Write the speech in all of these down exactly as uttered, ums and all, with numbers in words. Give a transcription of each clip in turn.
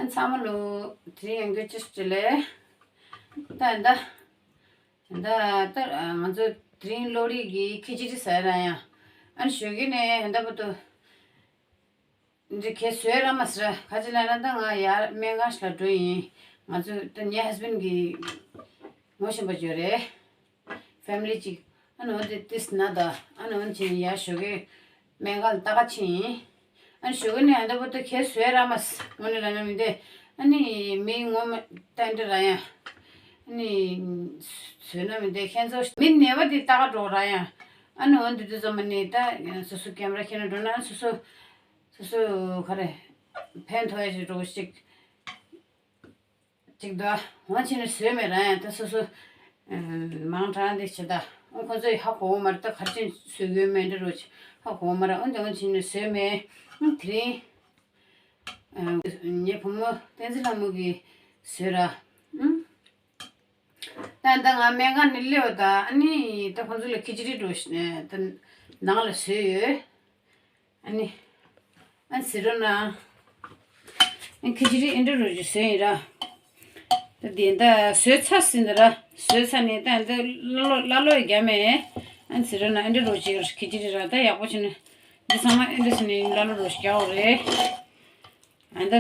ཨ་ཚང་མ་ལོ། དེ་རིང་ཡང་སྐྱར་བཅར་ལེ། ད་ད་ད་ད་ང་ཚོ་དེ་རིང་ལོ་རིག་གི་ཁི་ཅི་རི་ཟ་ར་ཡང་། ཨ་ཞོགས་ཀས་ནས་ད་བར་དུ་འདི་གས་བཟོས་ར་མ་ཟེར། ག་ཅི་ལབ་ན་ད་ང་ཡར་སྨན་ཁང་ཞིག་ལ་འགྲོ་ཡིན། ང་ཚོ་ད་ངའི་ཧས་བྷེན་གི་ངོ་ཤེས་པ་ཅིག་ཡོད་རེད། ཕེ་མི་ལི་ཅིག་ཨ་ནི་འོ་དེ་ཏིས་ན་ད། ཨ་ནི་འོ་ཅི་ཡ་ཞོགས་ཀས་སྨན་ཁང་ལ་ལྟ་ག་ཕྱིན་ཡིན། ཨ་ནི་ཞོགས་ཀས་ནས་ཨ་ད་བར་དུ་གས་བཟོས་ར་མ་ཟེར། ངོ་ནས་ལབ་ན་མི་འདི། ཨ་ནི་མི་ངོ་མ་ད་འདི་ར་ཡང་། ཨ་ནི་བཟོས་ན་མི་འདི་ཁྱེད་ཚོ་མི་ནད་པ་འདི་ལྟ་ག་འགྲོ་ར་ཡང་། ཨ་ནི་འོ་འདི་དུས་ཙམ་པ་ནི་ད་སོ་སོ་ཀེམ་ར་ཁྱེར་ན་འགྲོ་ན། སོ་སོ་སོ་སོ་ག་རེ་ཕན་ཐོགས་ཡ་ཅིག་འགྲོ་ཞིག་ཅིག་འདུག་འོ་ཕྱིན་ནས་བཟོས་མེད་ར་ཡང་། ད་སོ་སོ་མང་དྲགས་འདི་བྱེད་ད། འོ་ཁོ་ཚོས་ཧ་གོ་བ་མ་རེད། ད་ག་རེ་བྱས་བཟོས་ཡོད་མེད་འདྲ་རོ་ཅིག་ཧ་གོ་བ་མ་རེད། འོ་འདི་འོ་ཕྱིན་ནས་བཟོས་མེད། ཨ་དེ་རིང་ངའི་བུ་མོ་བསྟན་འཛིན་ལྷ་མོ་གིས་བཟོས་ར། ཨུམ། ད་ད་ང་སྨན་ཁང་ནས་སླེབས་པ་ད། ཨ་ནི་ད་ཁོ་ཚོ་ལ་ཁི་ཅི་རི་འགྲོ་ཞིག་ད་ནང་ལ་བཟོས་ཡོད། ཨ་ནི། ཨ་ཟེར་རོ་ན། ཨ་ཁི་ཅི་རི་ཨེ་འདྲ་རོ་ཅིག་བཟོས་ཡིན་ར། ད་དེ་ད་བཟོས་ཚར་ཟིན་ད་ར། བཟོས་ཚར་ནས་ད་ད་ལ་ལོ་ལ་ལོ་ཡི་རྒྱ་མེད། ཨ་ཟེར་རོ་ན་ཨེ་འདྲ་རོ་ཅིག་ཁི་ཅི་རི་ར། ད་ཡག་པོ་བྱས་ནས་འདི་ཚང་མ་ཨེ་འདྲ་ཟེར་ནས་ལ་ལོ་རོ་ཞིག་རྒྱག་འོ་རེད། ཨ་ད་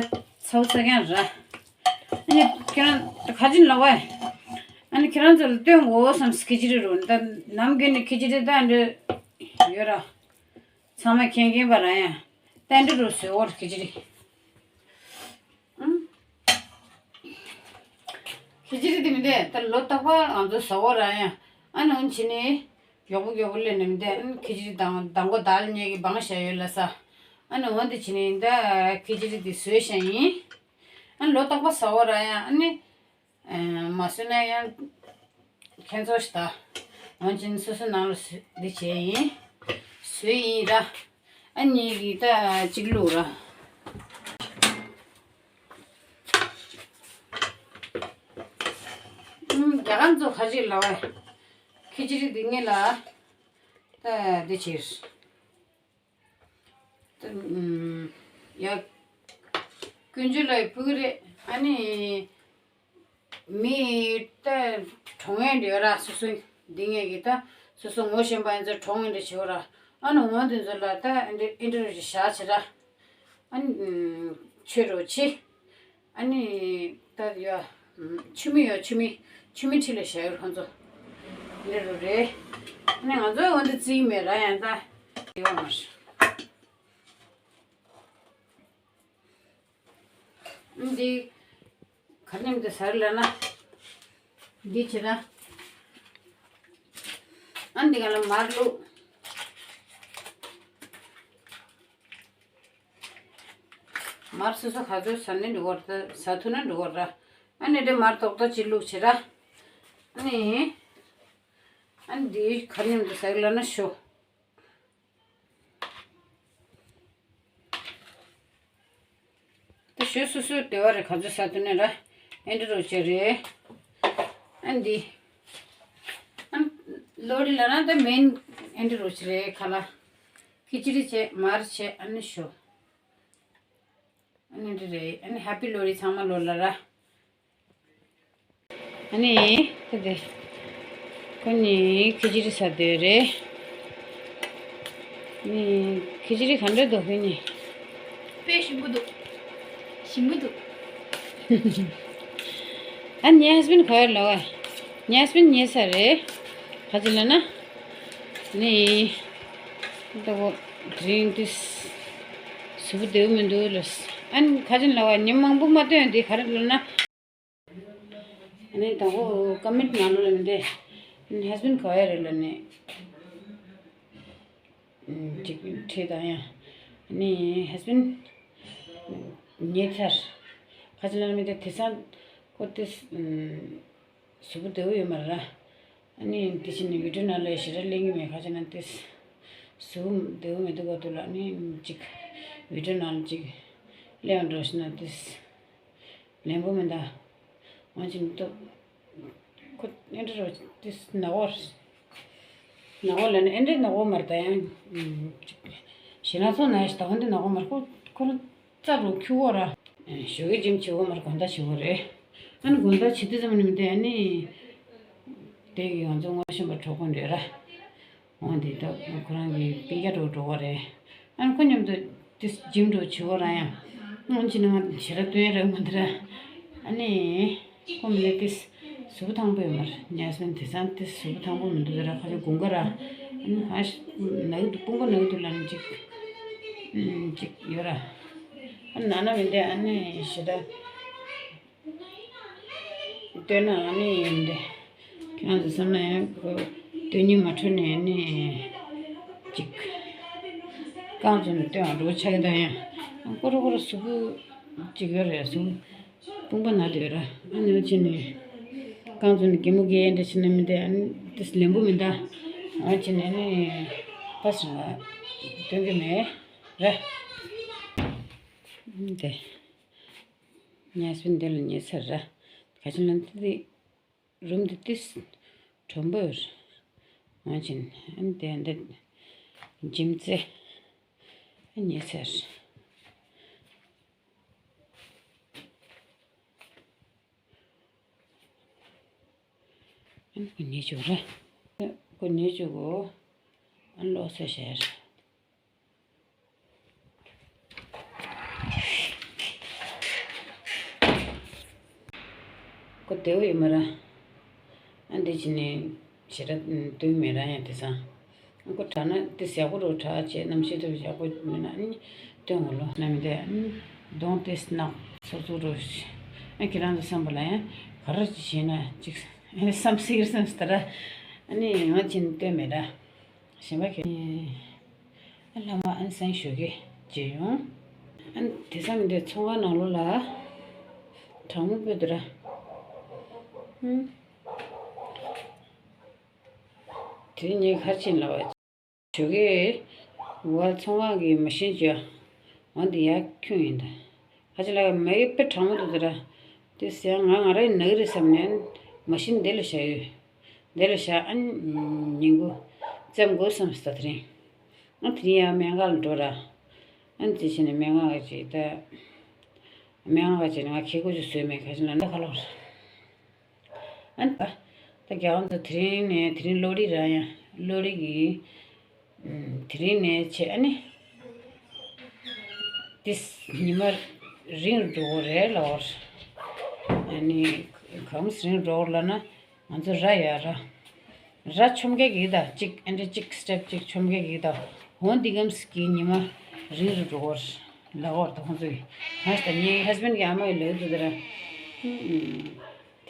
ཚ་བོ་ཚ་རྐྱང་ར། ཨ་ནི་ཁྱེད་རང་ད་ག་ཅི་ལ་བ། ཨ་ནི་ཁྱེད་རང་ཚོ་ལ་སྟོན་དགོས་བསམ་ཁི་ཅི་རི་རོ། ད་ནམ་རྒྱུན་ནས་ཁི་ཅི་རི་ད་ཨེ་འདྲ་ཡོད་ར། ཚང་མས་མཁྱེན་མཁྱེན་པ་རང་ཡང་། ཏན་ཏན་རུ་བཟོས་འོར་ཁི་ཅི་རི། ཨང་། ཁི་ཅི་རི་དེ་མི་འདུག་ད་ལོ་རྟག་པར་ང་ཚོ་ཟ་འོ་ར་ཡང་། ཨ་ནི་འོན་ཕྱིན་ནས་མགྱོགས་པོ་མགྱོགས་པོ་སླེབས་ནས་མི་འདུག་ཨ་ནི་ཁི་ཅི་རི་དང་མདང་དགོང་ད་ལ་ཉལ་གི་བང་བཞག་ཡོད་ལ་ས། ཨ་ནི་འོན་ཏེ་ཕྱིན་ནས་ད་ཁི་ཅི་རི་དེ་བཟོས་བཞག་ཡིན། ཨ་ནི་ལོ་རྟག་པར་ཟ་འོ་ར་ཡང་། ཨ་ནི། ཨ་མ་བཟོས་ན་ཡང་ཁྱེད་ཚོ་ཞིག་ད། འོན་ཀྱང་སོ་སོ་ནང་ལ་བཟོས་འདི་བྱས་ཡིན། བཟོས་ཡིན་ར། ཨ་ནི་གི་ད་གཅིག་བླུགས་ར། ཨུམ། རྒྱ་གར་ཚོ་ཁ་ཅིག་ལ་བ། ཁི་ཅི་རི་འདི་ངེད་ལ་ད་འདི་བྱས། ཡ། ཀུན་སྤྱོད་ལ་ཕུག་རེད། ཨ་ནི། མི་ད་གྲོངས་ཡས་འདྲ་ཡོད་ར། སོ་སོ་འདི་ངས་ཀྱི་ད་སོ་སོ་ངོ་ཤེས་པ་ཡིན་ཚེ་གྲོངས་ཡས་འདྲ་བྱེད་ར། ཨ་ནི་འོ་དེ་ཚོ་ལ་ད་ཨེ་འདྲ་ཨེ་འདྲ་རུ་ཞིག་བཞག་བྱེད་ར། ཨ་ནི་མཆོད་རོགས་བྱེད། ཨ་ནི་ད་ཡ། ཆུ་མིག་ཡ། ཆུ་མིག་ཆུ་མིག་ཁྲི་ལ་བཞག་ཡོད་ཁོང་ཚོ། འདི་རུ་རེད། ཨ་ནི་ང་ཚོའི་འོ་འདི་རྩིས་མེད་ར་ཡང་ད། ཡོད་མ་རེད། ཨ་འདི་ག་ནེམ་དུ་ཟར་ལ་ན། འདི་བྱེད་ན། ཨ་འདི་ག་ལ་མར་བླུགས། མར་སོ་སོ་ག་ཚོད་ཟ་ནི་འགྲོ་བར་ད་ཟ་ཐུབ་ན་འགྲོ་བར་ར། ཨ་ནི་འདི་མར་ཏོག་ཏོག་ཅིག་བླུགས་བྱེད་ར། ཨ་ནི། ཨ་འདི་ག་ནེམ་དུ་ཟར་ལ་ན་ཤོ། དེ་ཞོ་སོ་སོའི་དེ་བ་རེ་ག་ཚོད་ཟ་ཐུབ་ནས་ར། ཨེ་འདྲ་རོ་ཅེ་རེད། ཨ་འདི། ཨ་ལོ་རི་ལ་ན་ད་མེན་ཨེ་འདྲ་རོ་ཅེ་རེད་ཁ་ལ། ཁི་ཅི་རི་བྱས། མར་བྱས། ཨ་ནི་ཞོ། ཨ་ནི་འདི་རེད། ཨ་ནི་ཧེ་པི་ལོ་རི་ཚང་མ་ལོ་ལ་ར། ཨ་ནི། ད་དེ། ཁོ་ནི་ཁི་ཅི་རི་ཟ་འདོད་རེད། ཨ་ནི། ཁི་ཅི་རི་ག་འདྲ་འདུག་ཁོ་ནི། དཔེ་ཞིམ་པོ་འདུག་ཞིམ་པོ་འདུག་ཨ་ནི་ངའི་ཧས་བྷེན་ག་བར་ལ་བ། ངའི་ཧས་བྷེན་ཉལ་ས་རེད། ག་ཅི་ལ་ན། ཨ་ནི། ད་གོ། དེ་རིང་དུས། གཟུགས་པོ་བདེ་པོ་མི་འདུག་ལ། ཨ་ནི་ག་ཅི་ལ་བ། ཉིན་མང་པོ་མ་སྟོན་དེ་ག་རེ་ལ་ན། ཨ་ནི་དང་པོ་ཀོ་མེན་ཊི་ནང་ལོགས་ལ་མི་འདྲ། ཨ་ནི་ཧས་བྷེན་ག་བ་ཡ་རེད་ལ་ནི། ཨ་ཅིག་ཁྲིད་དང་ཡ། ཨ་ནི་ཧས་བྷེན་ཉལ་ཚར། ཁ་ཅིག་ལ་མི་འདྲ་དེང་སང་ཁོ་དེ་གཟུགས་པོ་བདེ་པོ་ཡོད་མ་རེད་ར། ཨ་ནི་དེ་བཞིན་ནི་བི་ཌིའོ་ནང་ལ་ཞེ་དྲག་གླེང་གི་མེད། ཁ་ཅིག་ན་དེ་གཟུགས་པོ་བདེ་པོ་མི་འདུག་ག་འདུག་ལ། ཨ་ནི་ཅིག་བི་ཌིའོ་ནང་ལ་ཅིག་གླེང་འགྲོ་ཞིག་ན་དེ། ལན་པོ་མི་འདའ། ང་ཅི་མི་ཏོ། ཁོ་ཨེ་འདྲ་རོ་ཏིས་ནག་པོ་རེད། ནག་པོ་ལ་ནི་ཨེ་འདྲ་ནག་པོ་མ་རེད་ད་ཡང་། ཞེ་ན་ཚོ་ན་ཡ་ཞིག་ད་འོན་ཏེ་ནག་པོ་མ་རེད། ཁོ་ཁོ་རྩ་རུ་ཁྱུ་བོ་ར། ཞོགས་ཀས་འཇིམ་བྱེད་དགོས་མ་རེད། དགོང་དག་བྱེད་དགོས་རེད། ཨ་ནི་དགོང་དག་བྱེད་དུས་ཙམ་ནས་མི་འདུག་ཨ་ནི། དེ་གི་ང་ཚོ་སྔོན་བྱོན་པ་གྲོགས་པོ་འདྲ་ར། འོ་འདི་ད་ཁོ་རང་གི་སྤུན་ཀྱག་འགྲོ་འགྲོ་བ་རེད། ཨ་ནི་ཁོ་མཉམ་དུ་དེ་འཇིམ་འགྲོ་བྱེད་དགོས་ར་ཡང་། སྔོན་ཕྱིན་ན་ང་ཞེ་དྲག་སྟོན་ཡ་རག་མ་འདུག་ར། ཨ་ནི། ཁོ་མི་ལ་ཏིས་གཟུགས་པོ་ཐང་པོ་ཡོད་མ་རེད། ཉལ་སོང་དེང་སང་ཏིས་གཟུགས་པོ་ཐང་པོ་མི་འདུག་ར། ཁ་ཅིག་དགུན་ཁ་ར། ཨ་ནི་ཧ་ཤ་ན་གི་འདུག་དཔུང་པ་ན་གི་འདུག་ལབ་ནས་ཅིག་ཨམ་ཅིག་ཡོད་ར། ཨ་ནི་ན་ན་མི་འདུག་ཨ་ནི་ཞེ་དྲག་སྟོན་ན་ཨ་ནི་ཡིན་འདི། ཁྱེད་རང་ཚོ་བསམ་ན་ཡང་ཁོ་སྟོན་སྙིང་མ་འདོད་ནས་ཨ་ནི་ཅིག་རྐང་བཙུགས་ནས་སྟོན་པ་འདྲ་པོ་ཆགས་ཀྱི་འདུག་ཡང་ཁོ་རང་ཁོ་རང་གཟུགས་པོ་ཅིག་ཡོད་རེད་གཟུགས། དཔུང་པ་ན་དེ་ར། ཨ་ནི་ཕྱིན་ནས་རྐང་བཙུགས་ནས་གད་མོ་བགད་འདྲ་བྱས་ན་མི་འདུག་ཨ་ནི་ཏིས་ལེན་པོ་མི་འདུག་ཨ་ཕྱིན་ནས་ཨ་ནི་ཕ་སང་ལ་སྟོན་གི་མེད་ར། ཨ་ནི་དེ་ཉལ་སོང་འདི་ལ་ཉལ་ཚར་ར། ག་ཅི་ལ་འདི་རུམ་འདི་ཏིས་དྲོན་པོ་ཡོད་ར། ཨ་ཕྱིན་ཨ་ནི་དེ་འདི་འཇིམ་རྩེ་ཨ་ཉལ་ཚར། ཨ་ནི་ཁོ་ཉལ་བཅུག་ར། ཁོ་ཉལ་བཅུག་གོ། ཨ་ནི་ལོག་སེ་བྱས་ར། ཁོ་བདེ་པོ་ཡོད་མ་ར། ཨ་འདི་བྱས་ནས་ཞེ་དྲག་སྟོན་མེད་ར་ཡང་དེང་སང་། ཁོ་དྲག་ན་དེ་ཡག་པོ་རུ་དྲག་བྱས་རྣམ་ཤེས་ཐུབ་ཡག་པོ་མེད་ན་ཨ་ནི་སྟོན་འོང་ལོ་ན་མི་དེ་ཨ་ནི་གདོང་དེ་སྣག་ཚོ་ཚོ་རུ། ཨ་ཁྱེད་རང་ཚོ་བསམ་པ་ལ་ཡང་ག་རེ་ཅིག་བྱས་ན་ཅིག་ཨ་ནི་བསམ་སྲིད་ཀྱི་བསམ་སྲིད་ད་ར། ཨ་ནི་ང་ཕྱིན་སྟོན་མེད་ར། གཞན་པ་ཁྱེད། ཨ་ལྷ་མ་ཨན་སང་ཞོགས་ཀས་མཇལ་ཡོང་། ཨ་དེང་སང་མི་འདི་ཚོང་ཁང་ནང་ལོགས་ལ་གྲང་མོ་སྤོས་འདུག་ར། ཧུམ། དེ་རིང་ངས་ག་རེ་བྱས་ལབ་པ། ཞོགས་ཀས་ཝལ་ཚོང་ཁང་གི་མ་ཤིན་ཅིག་འོ་འདི་ཡར་ཁྱོན་ཡིན་ད། ཁ་ཅིག་ལ་མ་ཡི་དཔེ་གྲང་མོ་འདུག་ད་ར། དེ་ཟེར་ང་ང་རའི་ན་གི་རེད་བསམ་ནས་མ་ཤིན་དེ་ལ་བཞག་ཡོད། དེ་ལ་བཞག་ཨ་ནི་ཉིན་གུང་བཙེམ་དགོས་བསམ་ས་དེ་རིང་། ཨ་དེ་རིང་ཡང་སྨན་ཁང་ལ་འགྲོ་ར། ཨ་ནི་དེ་བྱས་ནས་སྨན་ཁང་གི་ཅིག་ད། སྨན་ཁང་གི་ཅིག་ནས་ང་ཁེ་ཀོ་ཅིག་བཟོས་མེད་ཁ་ཅིག་ལ་ན་ཁ་ལོར། ཨ་ནི་ད་ད་རྒྱ་ཁོང་ཚོ་དེ་རིང་ནས་དེ་རིང་གློ་རིག་ར་ཡང་གློ་རིག་གི། དེ་རིང་ནས་བྱས་ཨ་ནི། ཏིས་ཉི་མ་རིང་རུ་འགྲོ་གི་རེད་ལབ་པ། ཨ་ནི་གང་སེ་རིང་རུ་འགྲོ་གི་ལབ་ན་ང་ཚོ་ར་ཡ་ར། ར་ཆོམ་རྒྱག་གི་ད་གཅིག་ཨ་འདྲ་གཅིག་སི་ཊེབ་གཅིག་ཆོམ་རྒྱག་གི་ད་འོ་འདི་གམ་སི་ཀི་ཉི་མ་རིང་རུ་འགྲོ་གི་ལབ་པ་ད་ཁོང་ཚོས་ང་ཞིག་ད་ངའི་ཧས་བྷེན་གྱི་ཨ་མ་ཡི་ལབ་འདུག་ད་ར།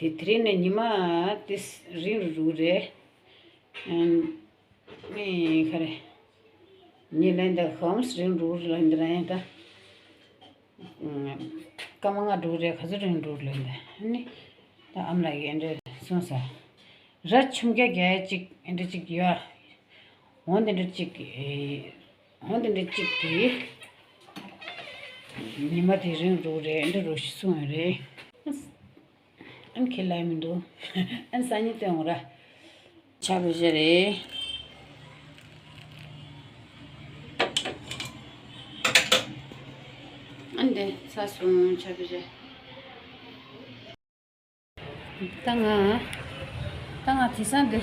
དེ་དེ་རིང་ནས་ཉི་མ་ཏིས་རིང་རུ་འགྲོ་གི་རེད། ཨ། ཨེ་ག་རེ། ཉི་ལན་ད་ཧོམ་སི་རིང་འགྲོ་རེད་ལན་ད་ར་ཡིན་ད། སྐར་མ་ལྔ་འགྲོ་རེད་ག་ཚོད་རིང་འགྲོ་ལན་ད། ཨ་ནི། ད་ཨམ་ལགས་ཡིན་འདྲ་སོང་ས། ར་ཆུམ་རྒྱ་རྒྱ་ཡ་གཅིག་ཨེ་འདྲ་གཅིག་ཡོད། འོ་འདི་འདྲ་གཅིག་གི། འོ་འདི་འདྲ་གཅིག་གི། ཉི་མ་དེ་རིང་འགྲོ་རེད་ཨེ་འདྲ་རོ་ཞིག་གསུངས་ཡོད་རེད། ཨ་ནི་ཁྱེད་ལབ་མི་འདུག་ཨ་ནི་སང་ཉིན་སྟོན་འོང་ར། ཕྱག་དཔེ་བཞག་རེད། ཨ་ནི་དེ་ཚར་སོང་ཕྱག་དཔེ་བཞག་ད་ང་། ད་ང་དེང་སང་འདི།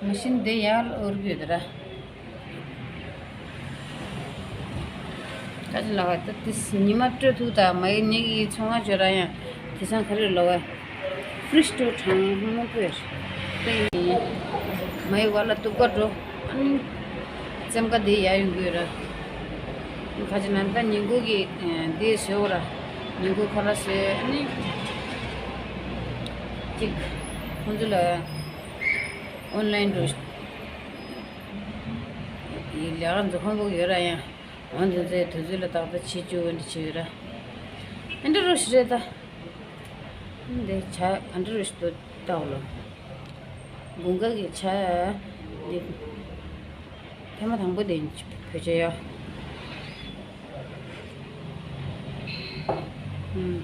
མ་ཤིན་འདི་ཡར་འོར་གྱི་ཡོད་ར། ད་ཅི་ལ་བ་ད་དེ་ཉི་མ་སྤྲོད་ཐུག་ད་མ་ཡི་ཉིག་གི་ཚོང་ཁང་བརྗོད་ར་ཡང་དེང་སང་ག་རེ་ལོ་བ། ཧྥི་རིཇ་སྟོར་གྲང་མོ་པོས་ཏེ་མ་ཡི་བ་ལ་གཏུབ་ཀ་འགྲོ། ཨ་ནི་བཙེམ་ཀ་འདི་ཡར་ཡོང་གི་ཡོད་ར། ཁ་ཅིག་ན་ད་ཉིན་གུང་གི་འདི་བཟོས་འོ་ར། ཉིན་གུང་ཁ་ལག་བཟོས་ཨ་ནི་ཅིག་ཁོང་ཚོ་ལ་ཨོན་ལན་འགྲོ། ཡི་ལས་ཀ་འཛུགས་ཁང་པོ་ཡོད་ར་ཡང་། འོན་ཏེ་ཚེ་དུས་ཚོད་ལ་ཏག་ཏག་བྱེད་བཅུག་འོན་ཏེ་བྱེད་ཡོད་ར། ཨེ་འདྲ་རོ་ཞིག་རེད་ད། འདི་བྱ་ག་འདྲ་རོ་ཞིག་ཏུ་ལྟ་འོ་ལོ། དགུན་ཁ་གི་བྱ་འདི་ཐེངས་མ་དང་པོ་དེ་བོད་ཆས་ཡོད། ཨུམ།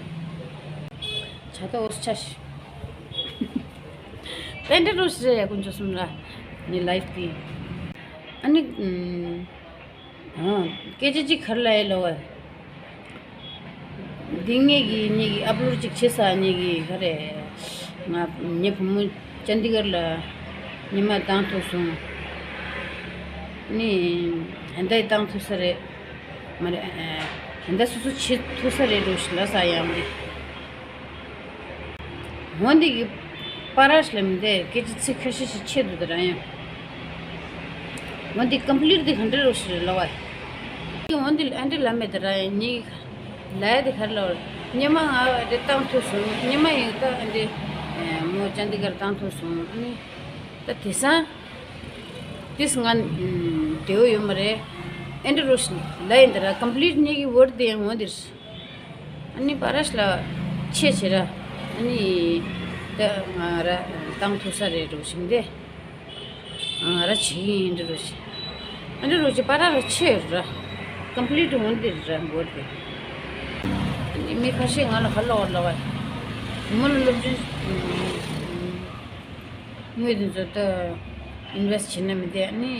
བྱ་ད་འོ་ས་ཆ་ཞིག་ཨེ་འདྲ་རོ་ཞིག་རེད་ཡ་དཀོན་མཆོག་གསུམ་ར། ངའི་ལའིབ་དེ། ཨ་ནི། ཨུམ། ཨ། སྐད་ཆ་གཅིག་ག་རེ་ལབ་ཡ་ལབ་པ། འདི་ངེད་ཀྱི་ངེད་ཀྱི་ཨབ་ལོཌ་ཅིག་བྱེད་ས་ངེད་ཀྱི་ག་རེ། ང་ངའི་བུ་མོ་ཅན་དི་གར་ལ་ཉི་མ་བཏང་ཐུབ་སོང་། ནི་ཧན་ད་བཏང་ཐུབ་ས་རེད། མ་རེད། ཧན་ད་སོ་སོ་བྱེད་ཐུབ་ས་རེད་འགྲོ་ཞིག་ལ་ས་ཡང་འདི། འོ་འདི་གི་པ་ར་ཤི་ལ་མི་དེ་སྐད་ཆ་ཚིག་ཁ་ཤས་ཤིག་ཆད་འདུག་དེ་ར་ཡང་། འོ་འདི་ཀམ་པི་ལིཊ་འདི་ག་འདྲ་རོ་ཞིག་རེད་ལ་བ། འོ་འདི་ཨ་འདྲ་ལ་མེད་དེ་ར་ཡང་ཉིག་ལ་ཡ་དེ་ག་ར་ལ་བ། ཉི་མ་ང་འདི་བཏང་ཐུབ་སོང་། ཉི་མ་ཡིན་ད་འདི་མོ་ཅན་དི་གར་བཏང་ཐུབ་སོང་། ཨ་ནི་ད་དེ་སང་དེས་ང་བདེ་བོ་ཡོད་མ་རེད། ཨ་འདྲ་རོ་ཞིག་ལ་ཡིན་དེ་ར་ཀམ་པི་ལིཊ་ཉིག་གི་ཝར་དེ་ཡང་འོ་འདིར། ཨ་ནི་པ་ར་ཤི་ལ་ཆེ་ཆེ་ར། ཨ་ནི་ད་ང་ར་བཏང་ཐུབ་ས་རེད་འགྲོ་ཞིང་དེ། ང་ར་བྱེད་ཀྱི་ཡིན་འདྲ་རོ་ཞིག་ཨ་འདྲ་རོ་ཞིག་པ་ར་ར་ཆེ་ར། ཀམ་པི་ལིཊ་འོ་འདི་ར་འགོར་ཏེ། ཨ་ནི་མི་ཁ་ཤས་ང་ལ་ཧ་ལོ་ཧ་ལོ་བ། མོ་ལ་སློབ་སྦྱོང་དངོས་དེ་ཚོ་ད་ཨིན་ཝེ་སི་ཊི་བྱེད་ན་མི་བདེ། ཨ་ནི།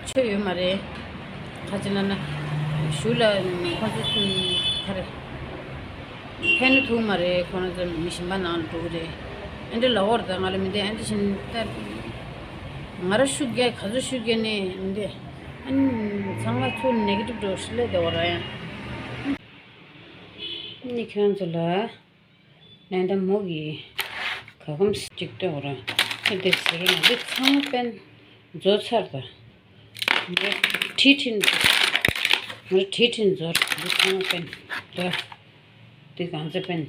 ཆོས་ཡོད་མ་རེད། ཁ་ཅིག་ལ་ན་ཞུ་ལ་ཁོང་ཚོ་ག་རེ་ཕན་ནི་ཐུག་མ་རེད། ཁོང་ཚོ་མི་གཞན་པ་ནང་ལ་འགྲོ་གི་རེད། ཨ་འདྲ་ལ་བོར་ད་ང་ལ་མི་འདི་ཨ་འདྲ་བཞིན་ད་ང་ར་ཤུགས་རྒྱག་ག་ཚོད་ཤུགས་རྒྱག་ནས་མི་འདི་ཨ་ནི་ཚང་མ་ཚུར་ནེ་གེ་ཊིབ་འགྲོ་ཤི་ལས་དེ་བོར་ཡང་ནི་ཁྱོད་ཚོ་ལ། ནན་ད་མོ་གི་ག་གམ་གཅིག་ལྟོས་ར། ཨེ་འདི་ཟེར་ན་འདི་ཚང་མ་པན་རྫོགས་ཚར་ད། མོ་ཁྲི་ཁྲིན་མོ་ཁྲི་ཁྲིན་རྫོགས་འདི་ཚང་མ་པན་ད། འདི་གང་ཚེ་པན་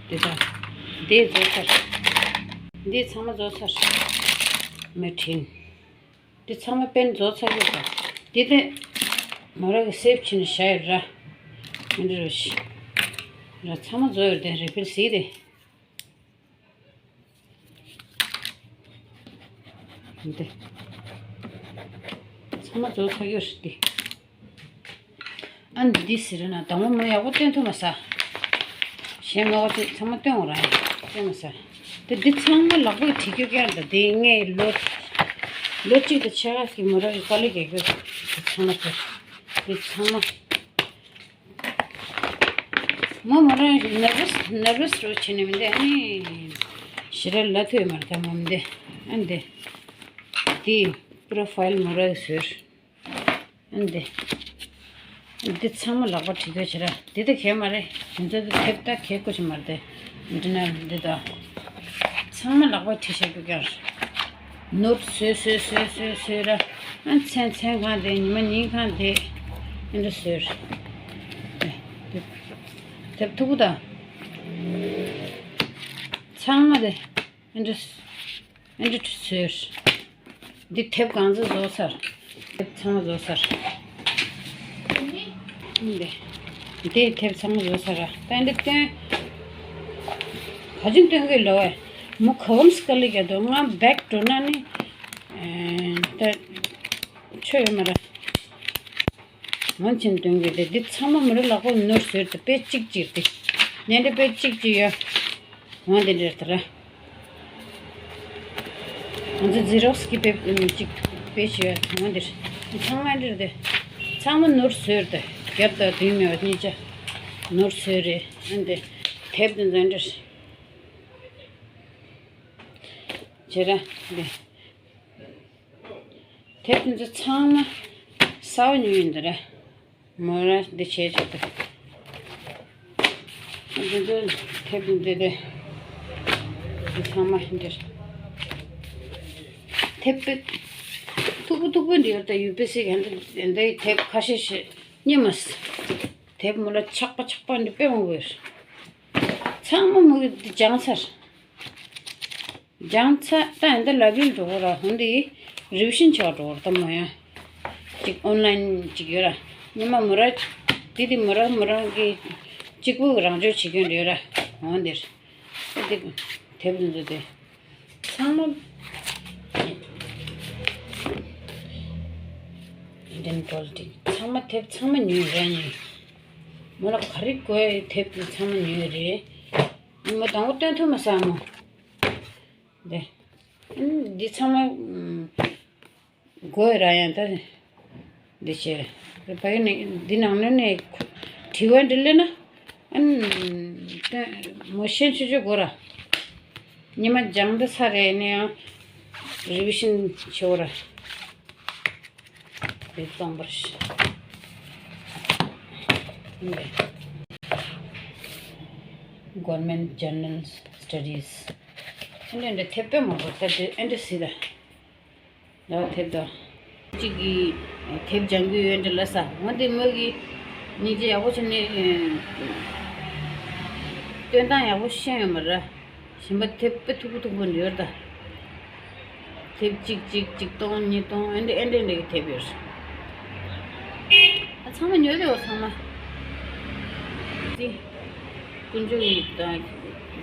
འདི་ད། འདི་རྫོགས་ཚར། འདི་ཚང་མ་རྫོགས་ཚར། མོ་ཁྲིན། འདི་ཚང་མ་པན་རྫོགས་ཚར་ཡོད་པ། འདི་དེ་མོ་ར་གི་སེབ་ཕྱིན་བཞག་ཡོད་ར། མི་འདྲ་རོ་ཞིག་ར་ཚང་མ་རྫོགས་ཡོད་དེ་རི་ཕིལ་ཟིག་དེ། འདི་ཚང་མ་རྫོགས་ཚར་ཡོད་རེད་དེ། ཨ་འདི་ཟེར་ན་དང་པོ་མོ་ཡག་པོ་སྟོན་ཐུབ་མ་ས། གཞན་མ་གོ་ཚོད་ཚང་མ་སྟོན་འོང་ར་ཡང་སྟོན་མ་ས། དེ་འདི་ཚང་མ་ལག་པས་བྲིས་རྒྱུ་ཀྱང་ད་དེ་ངས་ལོ་ལོ་གཅིག་དང་ཕྱེད་ཀ་གི་མོ་ར་གི་དཀའ་ལས་རྒྱག་རྒྱུ་དེ་ཚང་མ་དེ་དེ་ཚང་མ་མོ་མོ་ར་ནར་བས་ནར་བས་རོ་བྱེད་ནས་མི་འདི་ཨ་ནི་ཞེ་དྲག་ལ་ཐོས་མ་རེད་ད་མོ་མི་འདི་ཨ་འདི་དེ་པྲོ་ཕའིལ་མོ་ར་གི་ཟེར། འདི། འདི་ཚང་མ་ལག་པ་བྲིས་དགོས་བྱེད་ར། འདི་ད་གས་མ་རེད། དེ་ཚོ་དེབ་ད་གས་དགོས་བྱེད་མ་རེད། འདི་ན་འདི་ད། ཚང་མ་ལག་པ་བྲིས་བྱེད་དགོས་ཀྱང་། ནོར་བཟོས་བཟོས་བཟོས་བཟོས་བཟོས་ར། ཨ་མཚན་མཚན་གང་དེ་ཉི་མ་ཉིན་གང་དེ། ཨེ་འདྲ་བཟོས་ར། དེབ་ཐུག་པོ་ད། ཚང་མ་དེ། ཨེ་འདྲ། ཨེ་འདྲ་བཟོས། འདི་དེབ་གང་ཚང་བཟོ་ཚར། དེབ་ཚང་མ་བཟོ་ཚར། འདི། འདི་དེབ་ཚང་མ་བཟོ་ཚར་ར། ད་འདི་སྟོན། ག་ཅུང་སྟོན་གི་ལོ་བས། མོ་གོམས་དཀའ་ལས་རྒྱག་འདུག་ང་བེག་འགྲོ་ན་ནི། ཨེ། ད། ཆོ་ཡོད་མ་ར། ང་ཆེན་སྟོན་གི་རེད། འདི་ཚང་མ་མི་རེ་ལག་པ་ནོར་བཟོས་ཏེ་དཔེ་གཅིག་གཅིག་སྟེ། ཉན་འདྲ་དཔེ་གཅིག་གཅིག་ཡོད། ང་འདི་འདྲ་ད་ར། ང་ཚོ་ཛི་རོག་སི་གི་དཔེ་གཅིག་དཔེ་ཞིག་ཡོད་ང་འདིར། ཚང་མ་འདིར་དེ། ཚང་མ་ནོར་བཟོས་རེད་དེ། རྒྱབ་དང་མདུན་མེད་པ་གཉིས་ཆ། ནོར་བཟོས་རེད་ཨ་འདི། དེབ་འདི་འདི་འདྲ། བྱེད་ར་འདི། དེབ་འདི་ཚོ་ཚང་མ་གསར་པ་ཉོས་ཡིན་འདི་ར། མོ་ར་འདི་བྱས་ཆོག་གི། འདི་ཚོ་དེབ་འདི་དེ། འདི་ཚང་མ་འདིར། དེབ་དཔེ། མཐུག་པོ་མཐུག་པོ་འདི་ཡོད་ད་ཡུ་པི་སི་གི་འདི་འདི་དེབ་ཁ་ཤས་ཤིག་རྙེད་མ་སོང་། དེབ་མོ་ལ་ཆག་པ་ཆག་པ་འདི་དཔེ་མང་པོ་ཡོད། ཚང་མ་མོ་གིས་འདི་སྦྱངས་ཚར། སྦྱངས་ཚར་ད་ཡིན་ད་ལ་བིལ་འགྲོ་གོ་ར་ཧོན་དེ་རི་བི་ཤན་ཆགས་འགྲོ་གོ་ར་ད་མོ་ཡང་། ཅིག་ཨོན་ལན་ཅིག་ཡོད་ར། ཉི་མ་མོ་ར། དེ་དེ་མོ་ར་མོ་རང་གི་གཅིག་པུ་རང་སྦྱོང་བྱེད་ཀྱི་ཡོད་ར་ཧོན་དེར། ད་དེ་དེབ་འདི་དེ། ཚང་མ། Indian politics ཚང་མ་དེབ་ཚང་མ་ཉོས་ར་ཉོས། མོ་ལ་ག་རེ་དགོས་དེབ་དེ་ཚང་མ་ཉོས་རེད། མོ་དང་པོ་སྟོན་ཐུབ་མ་སོང་མོ། འདི། འདི་ཚང་མ་དགོས་ར་ཡང་ད། འདི་བྱས། བ་ཡི་ནི་འདི་ནང་ནས་ནི་དྲི་བ་འདྲི་ལེ་ན། ཨན། མོ་ཤེན་ཆུ་ཆུ་གོ་ར། ཉི་མ་ལྗང་འདི་ས་རེ་ནི་ཡང་རི་བི་ཤིན་ཆོ་ར། རི་གཙང་པར་ཤི། Government General Studies། ཨན་འདི་འདི་ཐེབས་པའི་མོ་གོ་ཐེབས་འདི་ཨན་འདི་སི་ར། ལ་དེབ་དང་། གཅིག་གིས་དེབ་སྦྱང་གི་ཡོད་འདྲ་ལ་ས། འོན་ཏེ་མོ་གིས་སྙིང་རྗེ་ཡག་པོ་བྱས་ནས་སྟོན་སྟངས་ཡག་པོ་ཤེས་ཡོད་མ་རེད། གཞན་པ་དེབ་དཔེ་མཐུག་པོ་མཐུག་པོ་འདྲ་ཡོད་ད། དེབ་གཅིག་གཅིག་གཅིག་སྟོང་གཉིས་སྟོང་ཨེ་འདྲ་ཨེ་འདྲ་འདྲ་གི་དེབ་ཡོད་རེད། ཨ་ཚང་མ་ཉོས་ཏེ་འོ་ཚང་མ། དེ། དཀོན་མཆོག་གིས་དང་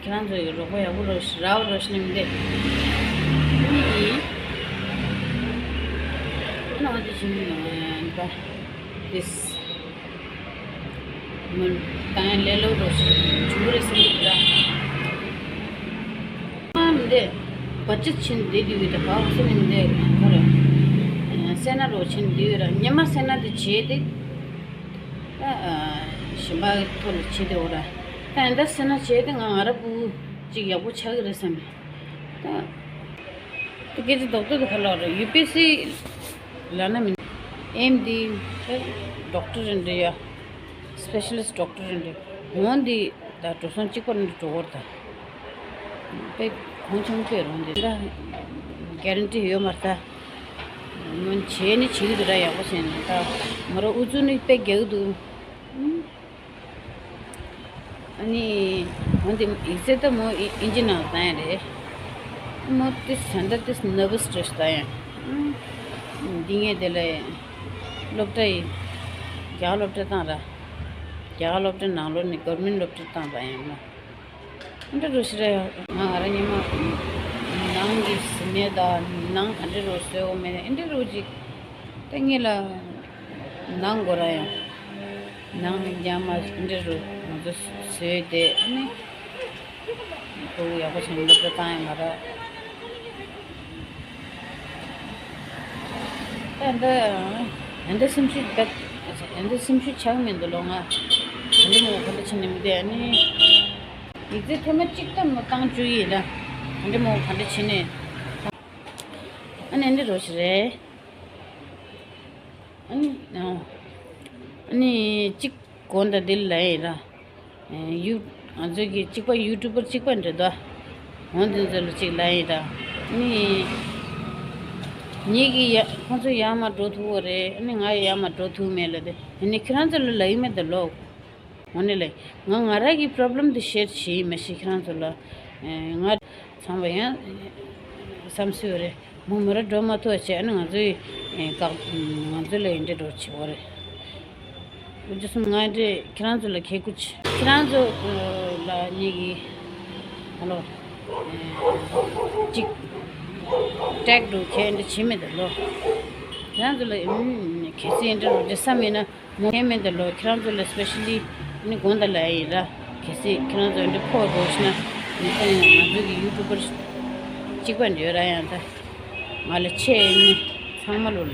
ཁྱེད་རང་ཚོ་ཡི་རོགས་པ་ཡག་པོ་རོགས་ཤིག་རག་རོགས་ཤིག་ནི་མི་འདེད། ཨུམ། ཨ་ནི་ང་ཚོ་བྱིངས་ནས་ད་དེས་མི་ད་ཡང་ལས་སླ་པོ་རོགས་ཤིག་བྱུང་གི་རེད་བསམ་གྱི་འདུག་ད། ཨ་མི་འདེད། བ་ཅི་ཕྱིན་བསྡད་དུས་ད་ག་བ་སེ་ནི་མི་འདེད་ཁོ་རེད། སེ་ན་རོགས་ཕྱིན་བསྡད་ཡོད་ར་ཉི་མ་སེ་ན་དེ་བྱས་ཏེ། ད་ཨ་གཞན་པ་ཐོག་ལ་བྱེད་དེ་འོ་ར། ད་ཨེ་འདྲ་སེ་ན་བྱས་ཏེ་ང་ང་ར་བུ་གཅིག་ཡག་པོ་ཆགས་ཀྱི་རེད་བསམ། ད་ད་སྐད་ཆ་རྡོག་རྡོག་དེ་ཁ་ལོག་རེད། ཡུ་པི་སི་ལབ་ན་མིན། ཨེམ་ཌི་ཌོག་ཊར་རེད་འདྲ་ཡ། སི་པེ་ཤ་ལི་སི་ཊི་ཌོག་ཊར་རེད་འདྲ། འོན་ཏེ་ད་འགྲོ་སོང་གཅིག་པ་རེད་འགྲོ་བར་ད། དཔེ་གོང་ཆུང་དཔེ་རུང་དེ་འདྲ་གེ་རན་ཊི་ཡོད་མ་རེད་ད། མོ་བྱས་ནི་བྱེད་ཀྱི་འདུག་ར་ཡག་པོ་བྱས་ནས་ད། མོ་ར་ཨུ་ཚུགས་ནི་དཔེ་རྒྱག་གི་འདུག་ཨ་ནི་འོན་ཏེ་ཡིག་ཚད་ད་མོ་ཨི་ཨིན་ཇི་ནང་བཏང་ཡ་རེད། མོ་ཏི་ས་འདྲ་ཏི་ནར་བ་སི་སི་ཊེ་སི་ད་ཡང་། འདི་ངས་དེ་ལ་སློབ་གྲྭ་ཡི་རྒྱ་གར་སློབ་གྲྭ་བཏང་ར། རྒྱ་གར་སློབ་གྲྭ་ནང་ལོགས་ནས་གོ་ཝར་མེན་ཊི་སློབ་གྲྭ་བཏང་པ་ཡིན་ན། འདི་འདྲ་རུ་ཞིག་རེད། ང་ང་རང་ཉི་མ་ནང་གི་ཟིན་ནས་ད་ནང་ག་འདྲ་རུ་བཟོས་འོ་མེད་ན་འདི་འདྲ་རུ་ཅིག་ད་ངེད་ལ་ནང་སྒོ་ར་ཡང་ནང་རྒྱ་མ་འདྲ་རུ་ང་ཚོ་བཟོས་ཏེ་ཨ་ནི་ཕྲུ་གུ་ཡག་པོ་བྱུང་སློབ་གྲྭ་བཏང་ཡ་མ་རེད། ད་འདི་འདི་སེམས་ཤུགས་ད་འདི་སེམས་ཤུགས་ཆག་མི་འདུག་ལོ། ང་འདི་མོ་ག་འདྲ་བྱས་ནས་མི་འདུག་ཨ་ནི་ཡིག་ཚད་ཐེངས་མ་གཅིག་ད་མོ་བཏང་བཅུག་ཡིན་ལ་འདི་མོ་ག་འདྲ་བྱས་ནས་ཨ་ནི་འདི་རོ་ཞིག་རེད། ཨ་ནི་ཨ་ནི་གཅིག་གོང་དང་འདི་ལ་ཡིན་ར། ཡུ་ང་ཚོའི་གི་གཅིག་པ་ཡུ་ཊུབ་པར་གཅིག་པ་འདྲ་འདུག་འོང་དེ་ཚོ་ལ་གཅིག་ལ་ཡིན་ར། ཨ་ནི་ངེད་ཀྱི་ཡ་ཁོང་ཚོ་ཡར་མར་འགྲོ་ཐུབ་པ་རེད། ཨ་ནི་ང་ཡར་མར་འགྲོ་ཐུབ་མེད་ལ་དེ་ཨ་ནི་ཁྱེད་རང་ཚོ་ལ་ལ་ཡིན་མེད་དུ་ལོག་འོ་ནི་ལེ། ང་ང་རང་གི་པོ་རོབ་ལེམ་དེ་ཤེར་བྱེད་མ་ཤེས་ཁྱེད་རང་ཚོ་ལ། ང་ཚང་མ་ཡང་བསམ་སྲིད་པ་རེད། མོ་མོ་ར་འགྲོ་མ་ཐུབ་བྱས་ཨ་ནི་ང་ཚོའི་བཀག་ང་ཚོ་ལ་ཡིན་འདྲ་འགྲོ་བྱེད་པ་རེད། འུ་ཚོ་གསུམ་ང་འདྲ་ཁྱེད་རང་ཚོ་ལ་ཁེ་ཁུ་ཆེ་ཁྱེད་རང་ཚོ་ལ་ཉིད་ཀྱི་ཨ་ལོ་གཅིག་ཀྲེག་འགྲོ་ཁྱེད་འདྲ་བྱེད་མེད་དུ་ལོ། ཁྱེད་རང་ཚོ་ལ་གལ་སྲིད་འདྲ་འགྲོ་འདྲ་བསམ་ཡིན་ན། མོ་ཁྱེད་མེད་དུ་ལོ་ཁྱེད་རང་ཚོ་ལ་སི་པེ་ཤ་ལི་ནི་དགོངས་དག་ལ་ཡིན་ར། གལ་སྲིད་ཁྱེད་རང་ཚོ་འདི་ཕོག་འགྲོ་ཤི་ན་ནི་ད་ཡང་ང་ཚོ་གི་ཡུ་ཊུབ་པར་གཅིག་པ་འདི་ཡོད་ར་ཡང་ད་ང་ལ་ཆེ་ནི་ཚང་མ་ལོ་ལ་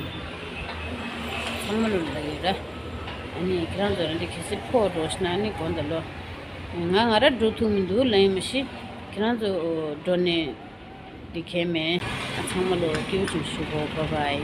ཚང་མ་ལོ་ལ་ཡོད་ར། ཨ་ནི་ཁྱེད་རང་ཚོ་ལ་འདི་གལ་སྲིད་ཕོག་འགྲོ་ཤི་ན་ནི་དགོངས་དག་ལོ། ང་ང་ར་འགྲོ་ཐུབ་མི་འདུག་ལ་ཡིན་མ་ཤི་ཁྱེད་རང་ཚོ་འགྲོ་ནས་འདི་ཁྱེད་མེད་ཨ་ཚང་མ་ལོ་སྐྱིད་པོ་ཅིག་ཞུ་གོ་བྷའི་བྷའི།